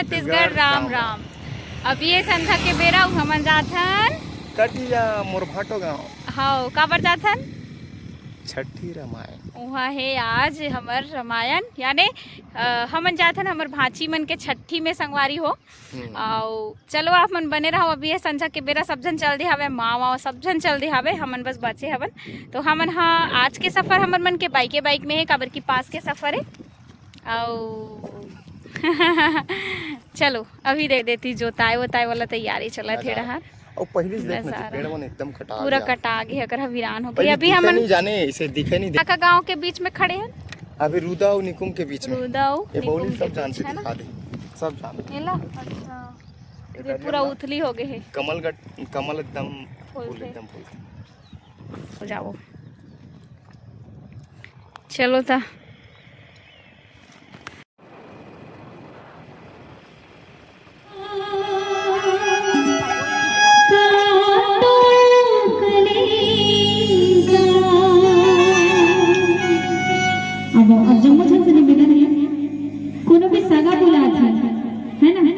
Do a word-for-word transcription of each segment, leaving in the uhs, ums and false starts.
छत्तीसगढ़ राम राम। अभी ये संझा के बेरा अउ हमन जाथन कटिया मोर भाटो गांव। हव, काबर जाथन? छठी रामायण। उहाँ हे आज हमर रामायण, याने, अ, हमन जाथन हमर भांची मन के छठी में संगवारी हो। हम्म। अउ चलो आप मन बने रहो, अभी ये संझा के बेरा सब झन चल दे हावे, माँ वाँ सब झन चल दे हावे, हमन बस बचे हवन। तो हमन हा आज के सफर हमन मन के बाइके बाइक में हे, काबर की पास के सफर हे। अउ चलो, अभी दे देती जोताए वोताए वाला तैयारी चलत हे नजारा। डहर। अउ पहिली से देखना नजारा। पेड़ मन एकदम कटा पूरा गया। कटा गे, अगर हम वीरान हो गए। पहले अभी दिखे हमन नहीं जाने, इसे दिखे नहीं दे- काका गांव के बीच में खड़े हैं। अभी रूदा अउ निकुम के बीच में। रूदा अउ ये निकुम बौली के सब बीच, जानते है ना? दिखा दे, सब जानते। ये ला? अच्छा। ये ये दरिया पूरा में उथली हो गए है। कमल गट-, कमल एकदम फूल फूल थे। एकदम फूल थे। हो जाओ। चलो ता। अब, अब जम्मो झन से निवेदन हे, कोनो भी सगा बुलात हे, है ना?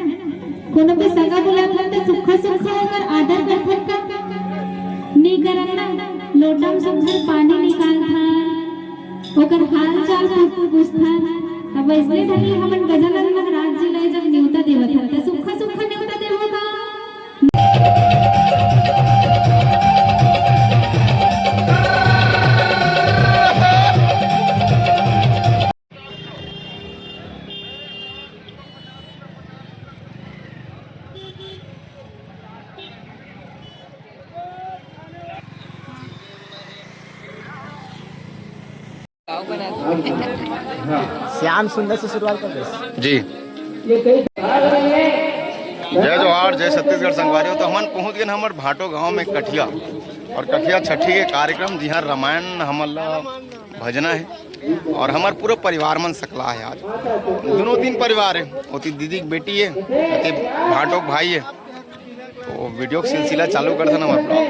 कोनो भी सगा बुलात हे, त सुक्खा सुक्खा ओकर आदर करथन का? नी करन ना, लोटा में सुक्खा पानी निकालथन। ओकर हाल चाल पू-, पूछथन। तब अइसने ढंग ले हमन गजानंद महाराज जी ला जब नेवता देवत हन, त सुक्खा सुक्खा नेवता देवो का? श्याम सुंदर से शुरुआत कर दे। जी। जय जोहार, जय छत्तीसगढ़ संगवारी हो। तो हमन पहुंच गए हमर भाटो गांव में कठिया, और कठिया छठी के कार्यक्रम, जिहां रामायण हमन ला भजना हे, और हमर पूरा परिवार मन सकला हे आज। दोनों तीन परिवार हे, ओती दीदी के बेटी हे, ओती भाटो के भाई हे। तो वीडियो के सिलसिला चालू करथन हमर ब्लॉग।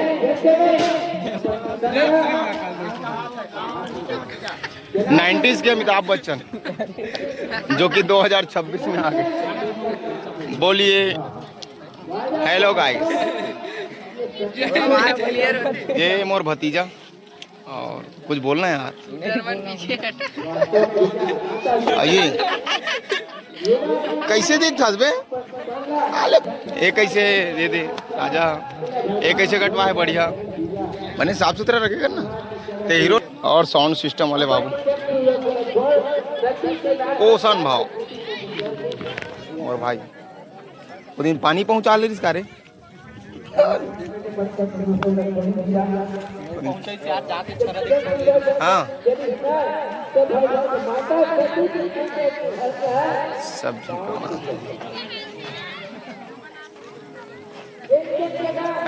नाइंटीज़ के अमिताभ बच्चन, जो कि दो हज़ार छब्बीस में आ गए। बोलिए, हेलो गाइस। ये मोर भतीजा। और कुछ बोलना है यार? जर्मन पीछे हट। आइए। कैसे देत हस बे? आले, ये कैसे दे दे राजा? ये कैसे कटवा है बढ़िया? बने साफ सुथरा रखेगा ना। ते हीरो और साउंड सिस्टम वाले बाबू। ओसन भाव। और भाई, वो दिन पानी पहुंचा ले रिस का रे? हाँ। सब्जी को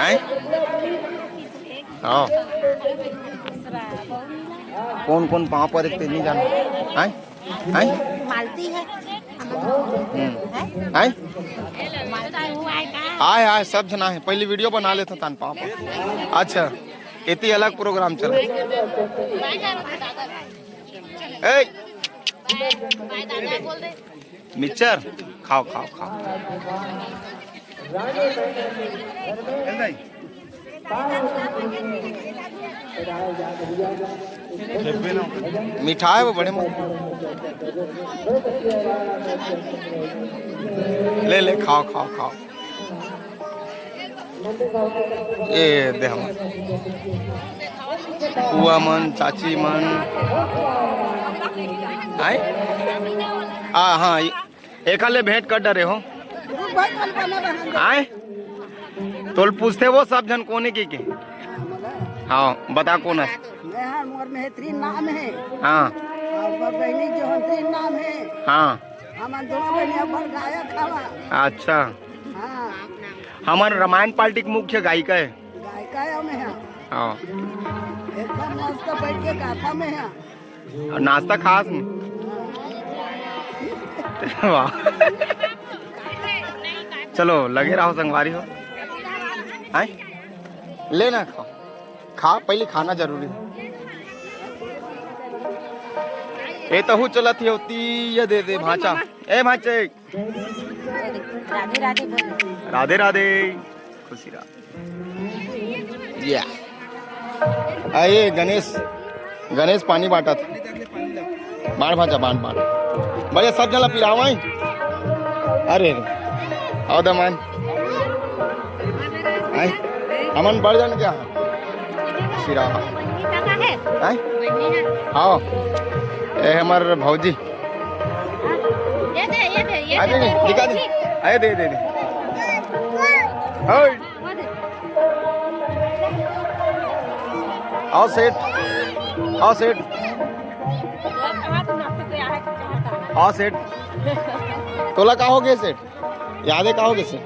आए? हाँ। कौन कौन पाँव पर एक तेज नहीं जाना? आए? आए? मालती है। हम्म। आए? मालता हुआ है का? आए, आए, सब जना है। पहले वीडियो बना लेते तान पापा। अच्छा, इतनी अलग प्रोग्राम चला। ए! मिक्सचर? खाओ, खाओ, खाओ। मिठाई वो बड़े मत। ले, ले, खाओ, खाओ, खाओ। ए, दे हम। बुआ मन, चाची मन। आए? आ, हाँ, ये एकर ले भेंट कर डरे हो। आए? तोल पूछते वो सब झन कोने की के? हाँ, बता कोन है? मैं हर मोर में तीन नाम है। हाँ। और मोर बहनी जो हम तीन नाम है। हाँ। हमन दोनों बहनी अपन गायक हवा। अच्छा। हाँ। हमर रामायण पार्टी के मुख्य गायिका है। गायिका है हमें यहाँ। हाँ। एकदम मस्त बैठ के गाथा में है। और नाश्ता खास में। वाह। चलो, लगे रहो संगवारी हो। आए? लेना खाओ। खा, पहले खाना जरूरी है। ए तहु चलत ही होती, ये दे दे भांचा। ए भांचे। राधे राधे बोल। राधे राधे। खुशी रहा। या। आए गणेश, गणेश पानी बांटत। बांट भांचा, बांट, बांट। बढ़िया, सब झन ला पिलावा है। अरे, अरे। आओ दमान। आए, हमन बढ़ जान क्या? सिरा। आए? हाँ। ए, हमर भौजी। ये दे, ये दे, ये अरे, दे, दे। दिखा दे। अरे, दे, दे, दे। ओए। वो दे। आओ सेठ, आओ सेठ। आओ सेठ। तोला का हो गया सेठ? याद है का हो गया सेठ?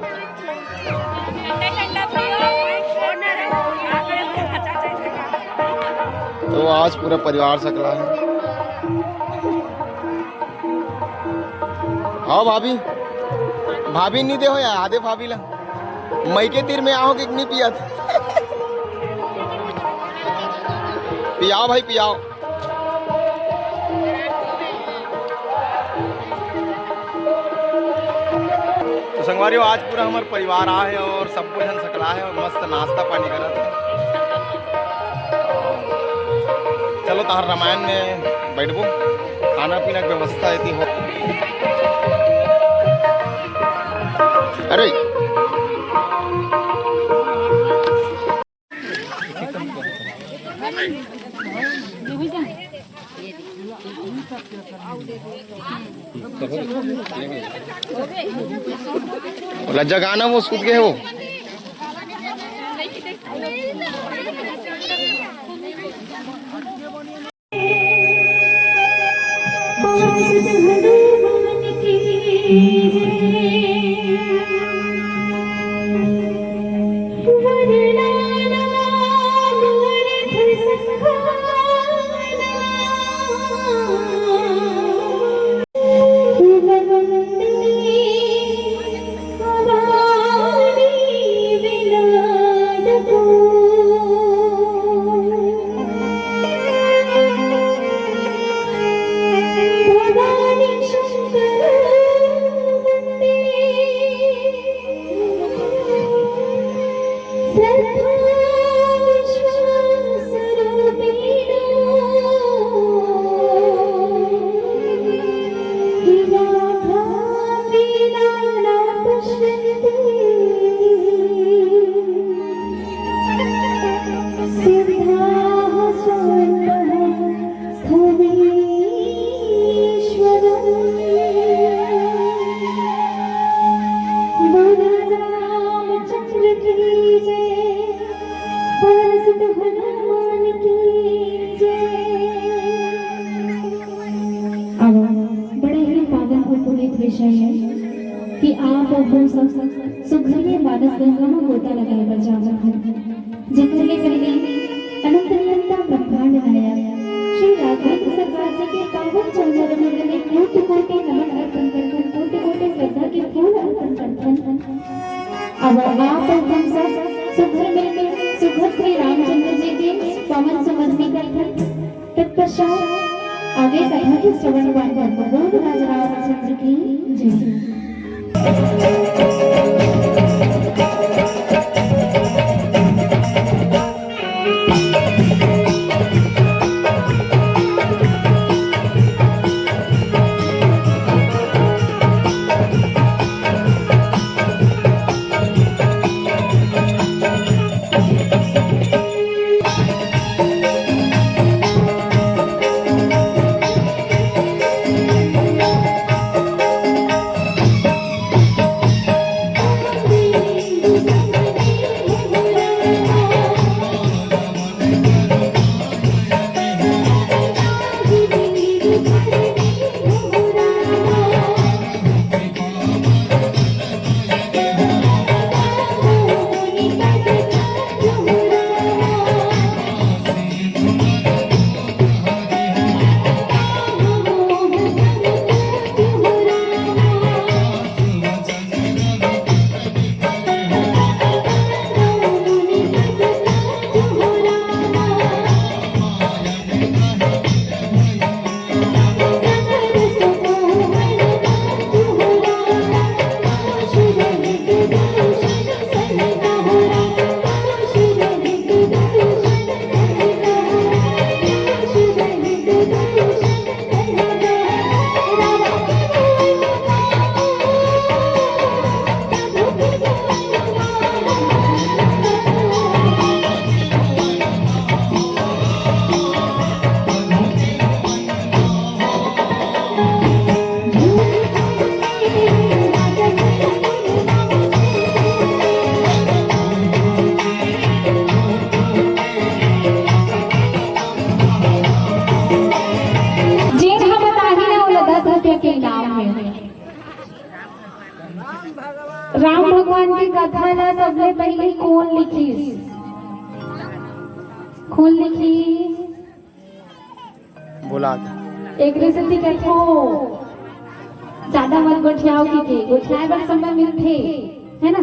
तो आज पूरा परिवार सकला है। हाँ भाभी, भाभी नहीं दे हो यार, आधे भाभी ला। मई के तीर में आओ कि नहीं पिया था? पियाओ भाई, पियाओ। तो संगवारी हो, आज पूरा हमर परिवार आ है और सब कोई झन सकला है और मस्त नाश्ता पानी करत है। चलो, तहार रामायण में बैठबो, खाना पीना के व्यवस्था यदि हो। अरे, लज्जा गाना वो सूत गए वो। अब बड़े ही पावन और पुनीत विषय है कि आप अउ हम सब सुघर ले मानस गंगा म गोता लगाए बर जावत हन, जेकर ले पहली अनंत नियंता ब्रह्मांड नायक श्री राघवेंद्र सरकार जी के पावन चरण में कोटि कोटि नमन अर्पण करथन, कोटि कोटि श्रद्धा के फूल अर्पण करथन। अब आप अउ हम सब सुघर मिलके सुघर श्री रामचंद्र जी के पावन सुमन करथन। तत्पश्चात आगे कथा के श्रवण पाठ करबो। बोल राज रामचंद्र की जय। कथा ला सबले पहिली कोन लिखिस? कोन लिखिस? बोला दे। एकरे सेती कथो, जादा मत गोठियाओ कहिके, गोठियाए बर समय मिलथे, है ना?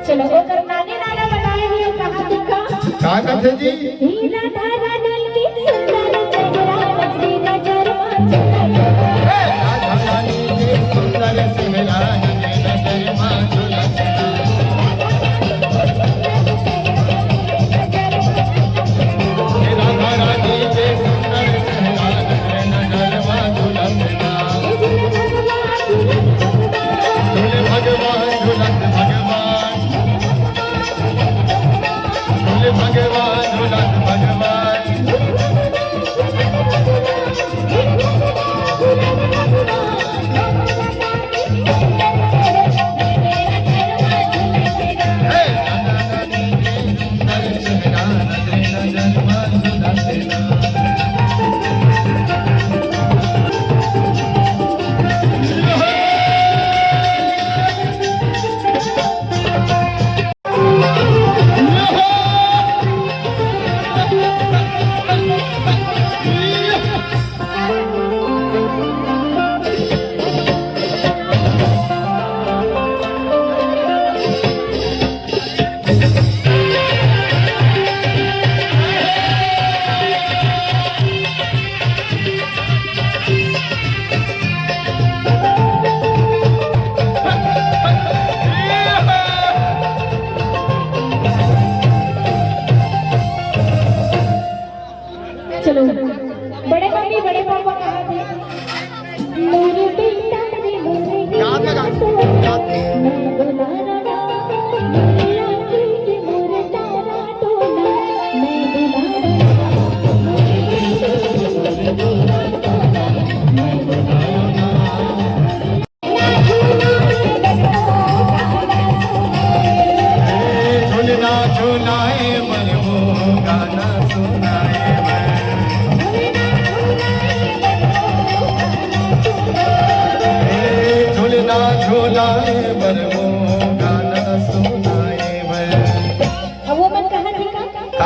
चलो, ओकर नानी नाना बनाए हे, कहाँ दिखा? का कथे जी? हीरा धारा डोल के सुंदर चेहरा, नजरी नजर मा चुनर। हे राधा रानी के सुंदर चेहरा, नजरी नजर मा चुनर। हे राधा रानी के सुंदर चेहरा, नजरी नजर मा चुनर। झूले भगवान झूलत भगवान, झूले भगवान झूलत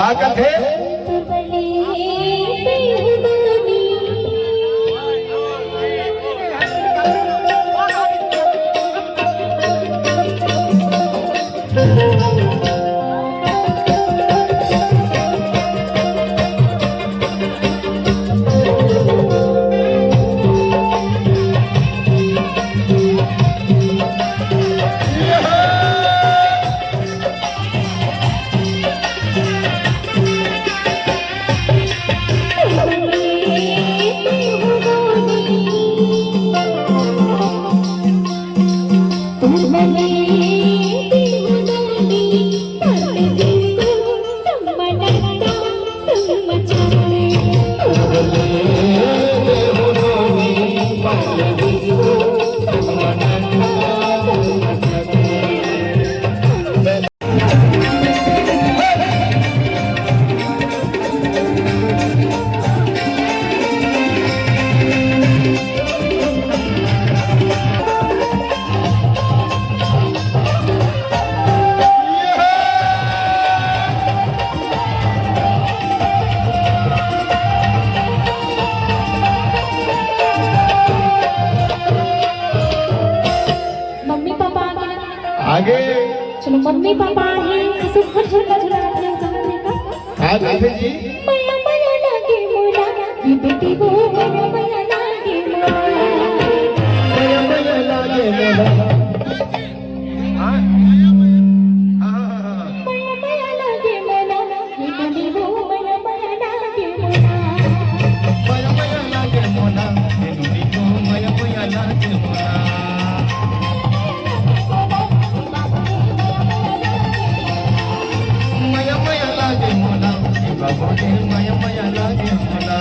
का कथे? मम्मी पापा आगे ना। आगे। चलो, मम्मी पापा आगे, सुग्घर झूला झुलात हे, कहाँ देखा? हाँ, देखे जी। मया मया लागे मोला, ये बेटी वो मया मया लागे मोला। मया मया लागे मोला। हाँ? हाँ, हाँ, हाँ, हाँ। मया मया लागे मोला, ये बेटी वो मया मया लागे मोला। मया मया लागे मोला, ये बेटी वो मया मया लागे मोला। मया मया लागे मोला, ए बाबा रे, मया मया लागे मोला।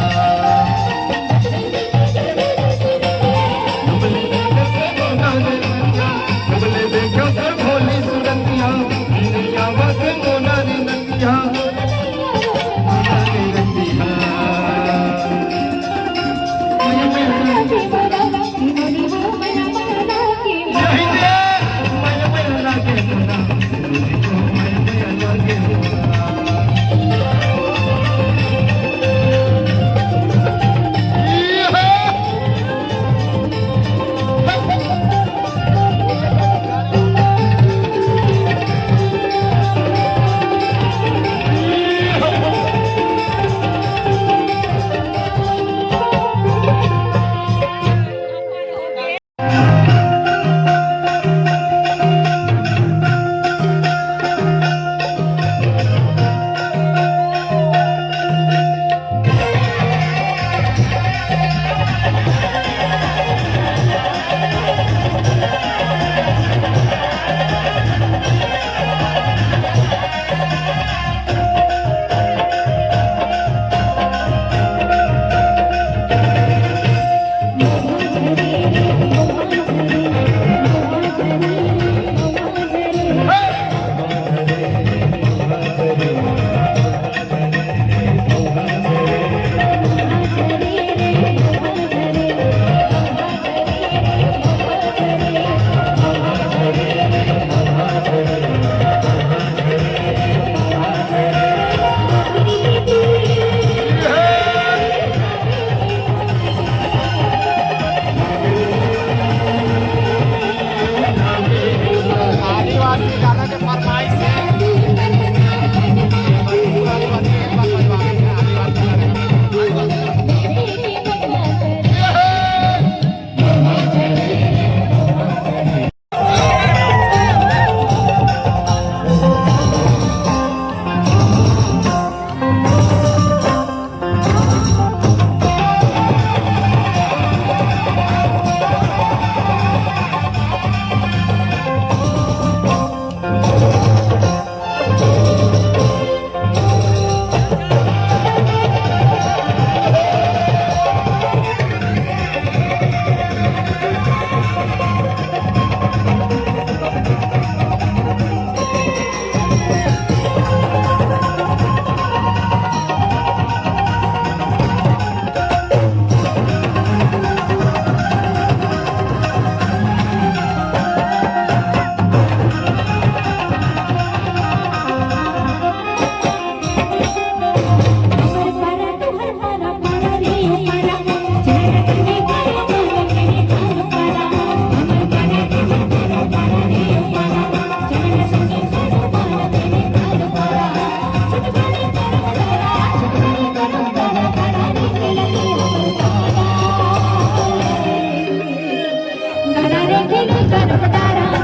देखे नहीं कर पटारा।